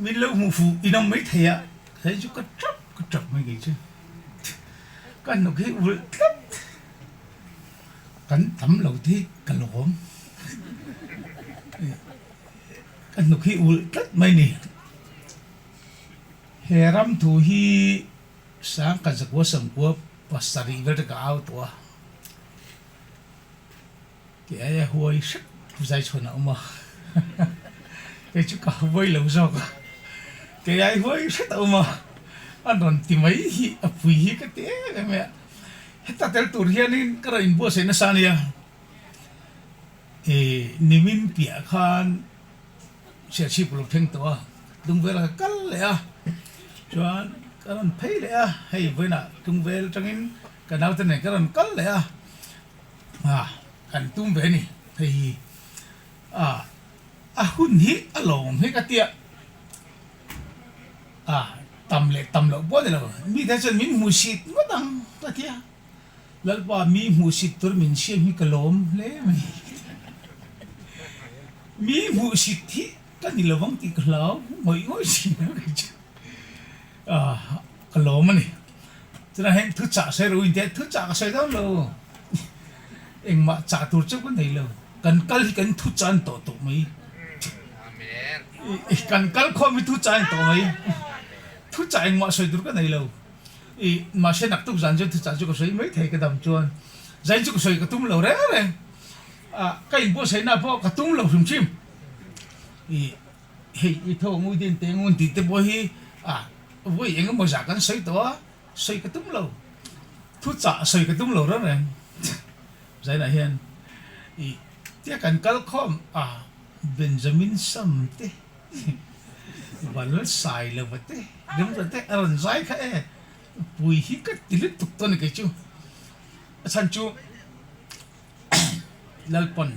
Min lo hmuh fuh in awm mai thei a, hei chu ka tap ka tap mai kei chu. Ka hnuk hi ulh tlat. Kan tam lo te hi ka lawm. Ka hnuk hi ulh tlat mai ni. He ram thu hi Sangkhat zakua sangkua pasarih vel te ka au tawh a. Kei aia huai hrep zai chhawn a awm a, kei chu ka huai lo zawk a, kei ai huai hret a awm a, a rawn ti mai hi a pui hi ka ti em em mai a, heta tel tur hianin ka rawn inbuatsaih nasa a nia, ih nimin piah khan chhiahchhip lo thleng tawh a, tlungvel ka kal leh a, chuan ka rawn phei leh a, hei vawiinah tlungvel atangin ka naute nen ka rawn kal leh a. A, kan tum ve a ni hei hi. A, a hun hi a lawm hi ka tia. A, tam leh tam loh pawh a ni lo. Mite chuan min hmuhsit ngawt ang ka tia. Lalpa mi hmuhsit tur min siam hi ka lawm hle mai. Mi hmuhsit hi ka ni lovang tih ka hlau ngawih ngawih thin a kei chu. A, ka lawm a ni. Chutah hian thu chah sawi ro in tia thu chah ka sawi dawn lo. Engmah chah tur chu ka nei lo. Kan kal hi kan thu chan tawh tawh mai. Kan kal khawm hi thu chan tawh mai. Thu chah engmah sawi tur ka nei lo. I mahse naktuk zan chuan thu chah chu ka sawi mai thei ka dam chuan. Zain chu ka sawi ka tum lo reng reng. A ka inbuatsaihna pawh ka tum lo hrim hrim. I hei i tho ngui din te ngun tih te pawh hi a vawi eng emaw zah kan sawi tawh a, sawi ka tum lo. Thu chah sawi ka tum lo reng reng. Zainah hian i tia kan kal khawm a Benjamin Sam te Vanlalsailova te Remruata te a rawn zai kha e pui hi ka ti lutuk tawh a ni kei chu. A chhan chu Lalpawn.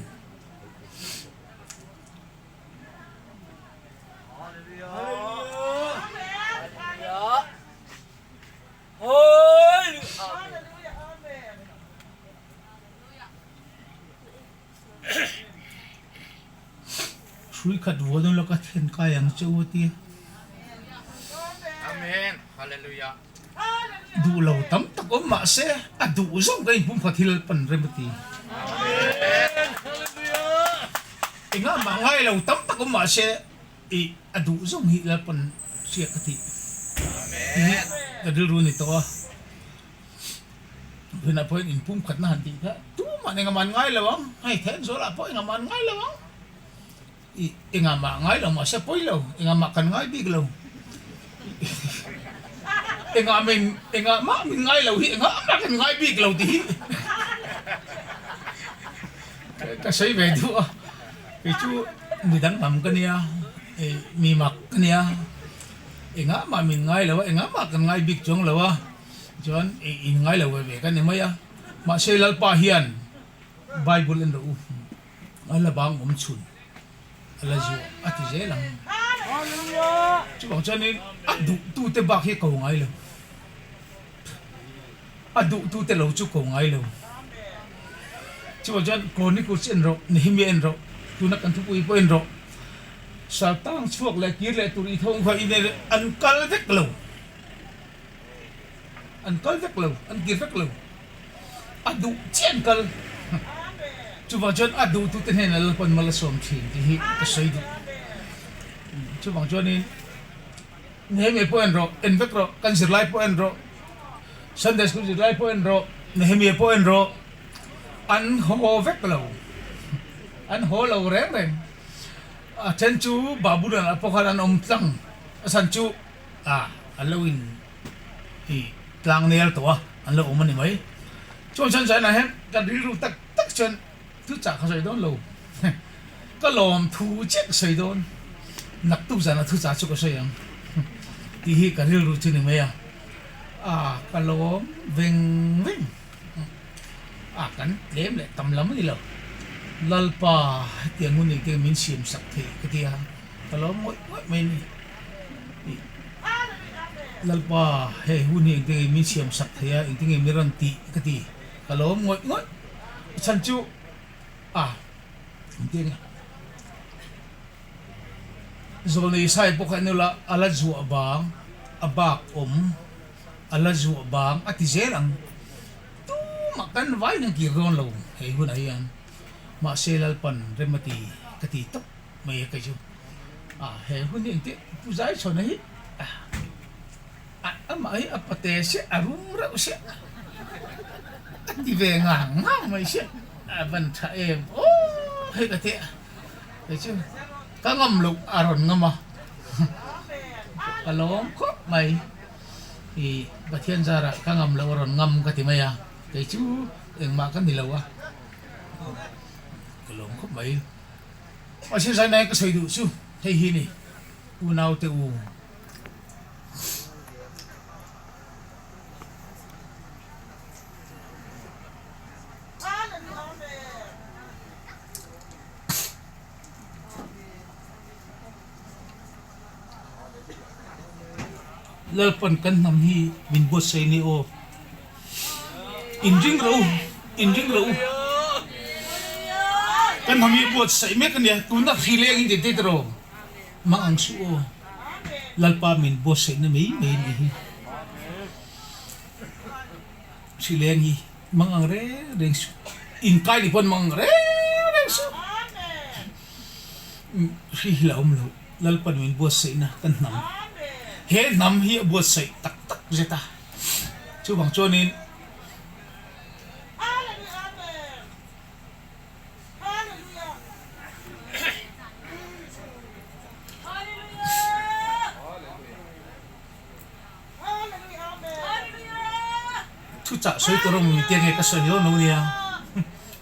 Hrui khat vuah dawn lo ka then kai ang che u a ti. Duh lo tam tak awm mah se a duh zawk ka inpumkhat hi Lalpan rem a ti. Engah mah ngai lo tam tak awm mah se i a duh zawng hi Lalpan hriat a tih tih hi ka rilru a ni tawh a. Vawiinah pawhin inpumkhatna han tih kha tumah engah mah an ngai lo ang, hei Thenzawl ah pawh engah mah an ngai lo ang. I engah mah ngai lo mahse pawi lo, engah mah kan ngai bik lo. Engah min engah mah min ngai lo hi engah mah kan ngai bik lo tih hi ka sawi ve duh a. Kei chu mi danglam ka nia, mi mak ka nia, engah mah min ngai lo a, engah mah kan ngai bik chuang lo a, chuan in ngai lo ve ve ka ni mai a. Mahse Lalpa hian Bible en rawh u. A la bang awm chhun a la zuah a ti zel ang. Chuvang chuanin a duhtute bak hi ko ngai lo. A duhtute lo chu ko ngai lo. Chuvang chuan Chronicles en rawh, Nehemiah en rawh, tuna kan thupui pawh en rawh. Saltang chhuak leh kir leh tur i tho ang kha i nei an kal vek lo. An kal vek lo, an kir vek lo. A duh chiah an kal. Chuvang chuan a duhtute hnenah Lalpan mal a sawm thin tih hi ka sawi duh. Chuvang chuanin Nehemiah pawh en rawh, en vek rawh, kan zirlai pawh en rawh, Sunday school zirlai pawh en rawh, Nehemiah pawh en rawh, an haw vek lo. An haw lo reng reng. A then chu Babulon-ah pawh khan an awm tlang. A chhan chu a an lo in i tlang nel tawh a, an lo awm a ni mai. Chuan chuan zainah hian kan rilru tak tak chuan thu chah ka sawi dawn lo, ka lawm thu chiah ka sawi dawn, naktuk zanah thu chah chu ka sawi ang tih hi ka rilru chu ni mai a, a ka lawm veng veng a kan tlem leh tam lam a ni lo, Lalpa hetiang hun engtin min siam sak theih ka ti a, ka lawm ngawih ngawih mai a ni. Lalpa, hei hun hi engtin nge min siam sak thei a, engtin nge min rawn tih ka ti, ka lawm ngawih ngawih. A chhan chu a, engtin nge? Zawlnei Sai pawh kha en ula a la zuah bang a bak awm a la zuah bang a ti zel ang. Tumah kan vai hian kir dawn lo hei hunah hian mahse Lalpan rem a ti ka ti tawp mai a kei chu. A he hun hi engtin Pu Zaichhawna hi a amah hi a pate siah a rum reuh siah a ti ve ngang ngang mai siah a van tha em aw hei ka tia kei chu ka ngam loh a rawn ngam a ka lawm khawp mai ih Pathian zarah ka ngam loh a rawn ngam ka ti mai a kei chu engmah ka ni lo a ka lawm khawp mai. Mahse zainai ka sawi duh chu hei hi ni unaute u. Lalpan kan hnam hi min buatsaih ni aw. Inring rawh u, inring rawh u. Kan hnam hi buatsaih mek a nia, tuna hri leng in tih tawh rawh. Mang ang suh aw. Lalpa min buatsaihna mai mai a nih hi. Hri leng hi mang ang reng reng suh. Inkai ni pawn mang ang reng reng suh. Hri hi la awm lo. Lalpan min buatsaihna kan hnam. He hnam hi a buatsaih tak tak zet a. Chuvang chuanin Thuchah sawi tur awm tia nge ka sawi dawn lo nia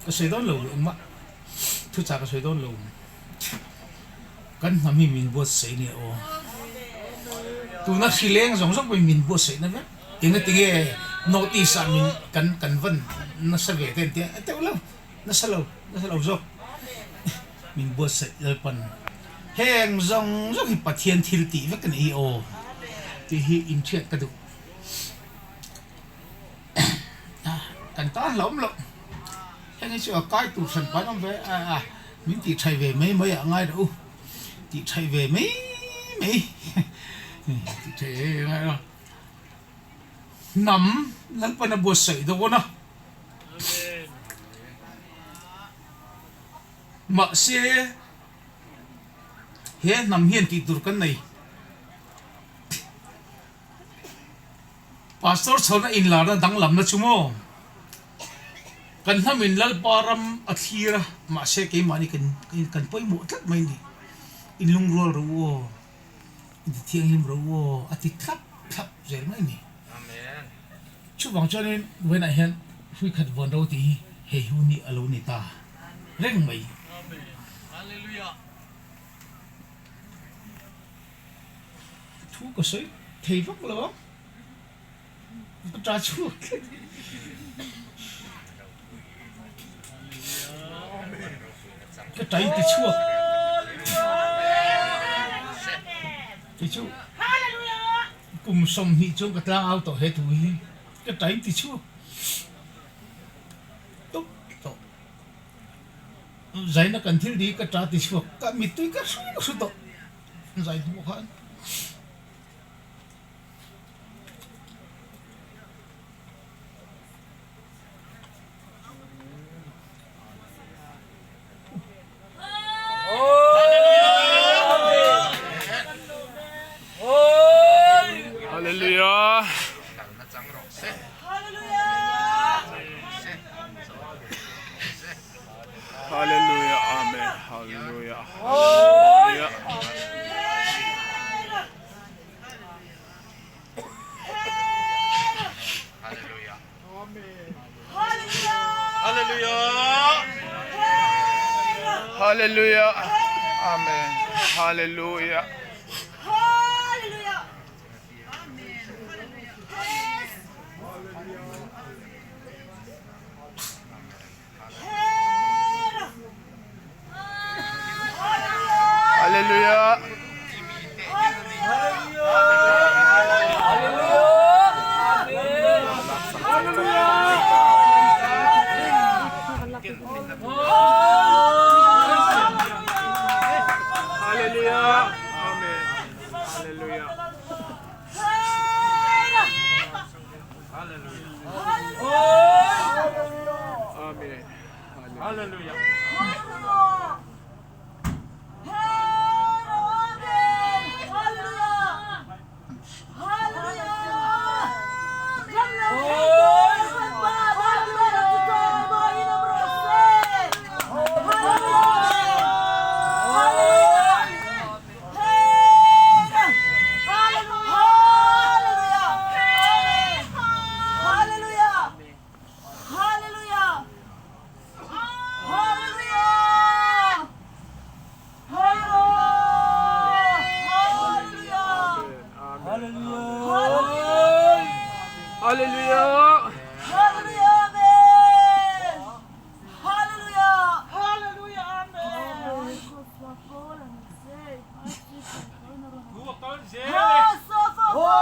ka sawi dawn lo engmah thuchah ka sawi dawn lo. Kan hnam hi min buatsaih nia aw. Tuna hri leng zawng zawng pawhin min buatsaih na vek. Eng ati nge North East ah min kan kan van nasa ve te an tia a teuh lo nasa lo nasa lo zawk min buatsaih Lalpan heng zawng zawng hi Pathian thil tih vek a nih hi aw tih hi inhriat ka duh. Kan tan hlauhawm loh. Heng hi chu a kai tur hran pan awm ve a a min tih thaih ve mai mai ah ngai rawh u tih thaih ve mai mai tih thaih ve mai ngai rawh hnam Lalpan a buatsaih dawn a mahse he hnam hian tih tur kan nei. Pastor chhawna inlarna danglamna chu maw? Kan hnamin Lalpa ram a thlir a, mahse keimahni kan kan pawimawh tlat mai a ni. Inlungrual rawh u aw, intithianghlim rawh u aw a ti thlap thlap zel mai a ni. Chuvang chuanin vawiinah hian hrui khat vuan ro tih hi hei hu ni a lo ni ta reng mai. Thu ka sawi thei vak lo a, ka ta chhuak tlat. Ka tai ti chhuak. Kei chu kum 20 chuan ka tlang au tawh he thu hi ka tai ti chhuak tawp tawh. Zaina kan thil di ka ta ti chhuak ka mittui ka hru hru tawh. Zai hmuh khan. Hallelujah. Hallelujah Amen Hallelujah Hallelujah Hallelujah Hallelujah Amen Hallelujah Hallelujah. Hallelujah. Hallelujah. Hallelujah Amen. Hallelujah. Hallelujah Amen. Hallelujah Amen.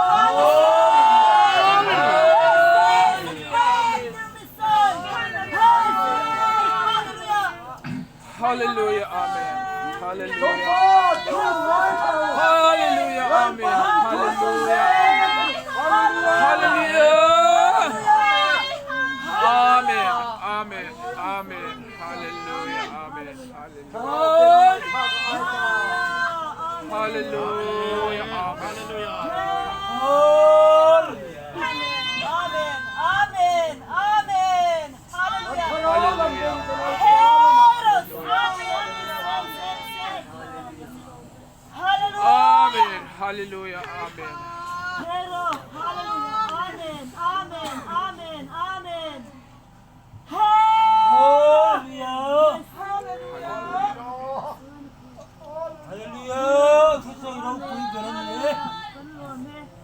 Hallelujah. Hallelujah Amen. Hallelujah. Hallelujah. Amen. Amen. Amen. Hallelujah. Amen. Hallelujah. Hallelujah. Amen. Amen. Amen. Amen. Hallelujah. Hallelujah. Amen. Hallelujah. Amen. Hallelujah. Amen. Amen. Amen. Amen. Hallelujah. Hallelujah. Thusawi ropui ber a ni e.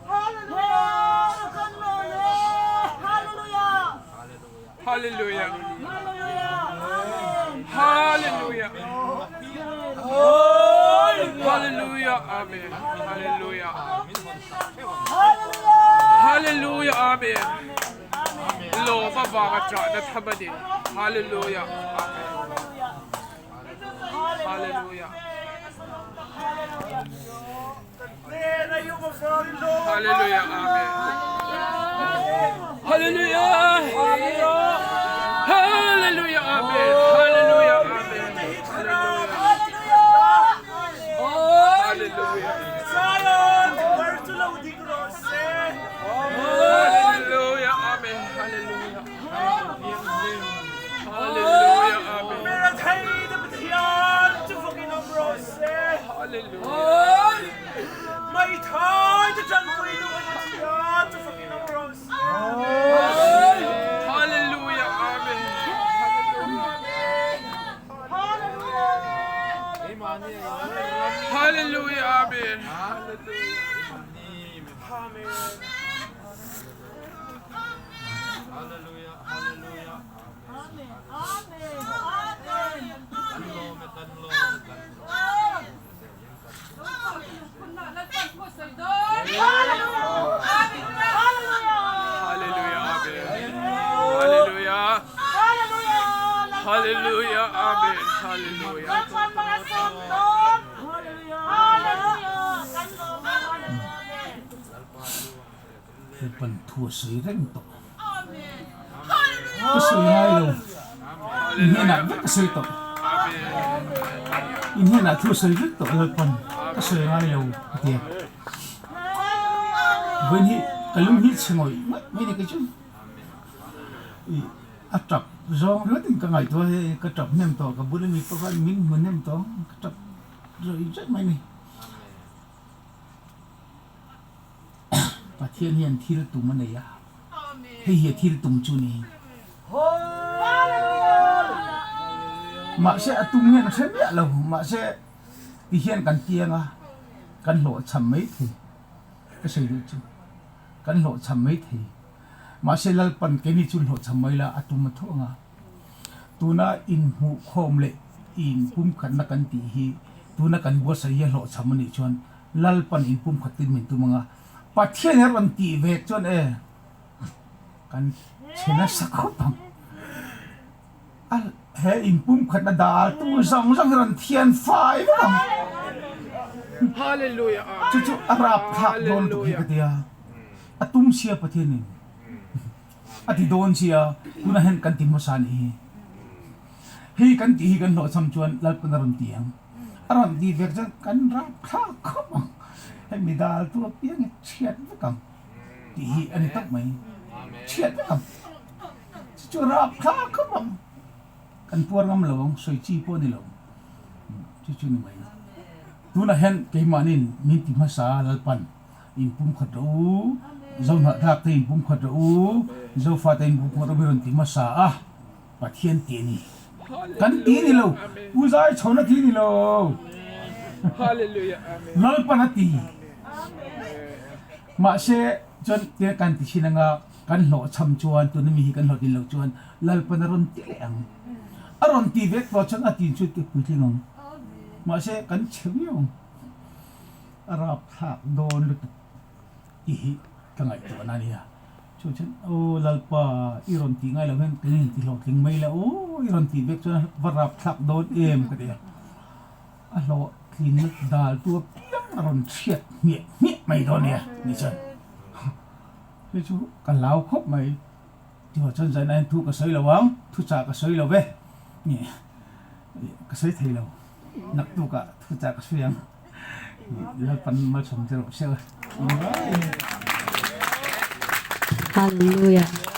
Hallelujah. Hallelujah. Hallelujah. Amen. Hallelujah. Hallelujah. Amen. Lawm avanga ṭahna tham a ni. Hallelujah. Amen. Hallelujah. Hallelujah. Amen. Hallelujah. Hallelujah. Amen. Hallelujah. Amen. Hallelujah. Hallelujah. Amen. Hallelujah. Hallelujah. Amen. Hallelujah. Hallelujah. Amen. Hallelujah. Amen. Hallelujah. Amen. Hallelujah. Hallelujah. Amen. Hallelujah. Lalpan thu a sawi reng tawh. Ka sawi ngai lo. In hnenah vek ka sawi tawh. In hnenah thu a sawi vek tawh Lalpan ka sawi ngai lo a ti a. Vawiin hi ka lung hi chhe ngawih ngawih mai ni kei chu. I a tap zawng ringawt in ka ngaihtuah a hei ka tap hnem tawh ka bula mi pawh khan min hmu hnem tawh ang ka tap zawih zawih mai ni. Pathian hian thil tum a nei a, hei hi a thil tum chu ni. Mahse a tum hian a hre miah lo, mahse ti hian kan tiang a, kan hlawhchham mai thei, ka sawi duh chu, kan hlawhchham mai thei. Mahse Lalpan keini chu hlawhchham mai la a tum a tho ang a, tuna inhmuhkhawm leh inpumkhatna kan tih hi tuna kan buatsaih hi a hlawhchham a nih chuan Lalpan inpumkhatin min tum ang a, Pathian hi rawn tih ve chuan e kan chhe nasa khawp ang. A he inpumkhatna daltu zawng zawng hi rawn thian fai vek ang. Hallelujah. Chu chu a rap thlak dawn tuk hi ka tia. A tum sia Pathianin a ti dawn sia tunah hian kan ti hmasa nih hi. Hei kan tih hi kan hlawhchham chuan Lalpan a rawn ti ang. A rawn ti vek chuan kan rap thlak khawp ang. Hemi dal tu apiang hi chhiat vek ang tih hi a ni tawp mai. Chhiat vek ang. Chu chu rap thlak khawp ang. Kan puar ngam lo ang, sawi chi pawh a ni lo. Chu chu ni mai. Tunah hian keimahniin min ti hmasa Lalpan inpumkhat rawh u, Zohnahthlak te inpumkhat rawh u, Zofa te inpumkhat rawh u hi rawn ti hmasa a. Pathian ti a ni. Kan ti ni lo. Pu Zai chhawn a ti ni lo. Lalpan a ti. Mahse chuan tia kan ti thin anga. Kan hlawhchham chuan tuna mi hi kan hlawhtlin loh chuan Lalpan a rawn ti leh ang. A rawn ti vek tawh chuan a tin chu ti puitling ang. Mahse kan chhe viau ang. A rapthlak dawn lutuk tih hi ka ngaihtuahna a nia. Chu chuan aw Lalpa i rawn tih ngai lo hian kan inti hlawhtling mai la aw i rawn tih vek chuan va rapthlak dawn em ka ti a. A hlawhtlinna dal tu apiang a rawn chhiat hmiah hmiah mai dawn nia ni chuan hei chu ka hlau khawp mai. Chuvang chuan zaina hian thu ka sawi lo ang, thuchah ka sawi lo ve nge ka sawi thei lo, naktukah thuchah ka sawi ang. Lalpan malsawm che rawh se. Hallelujah.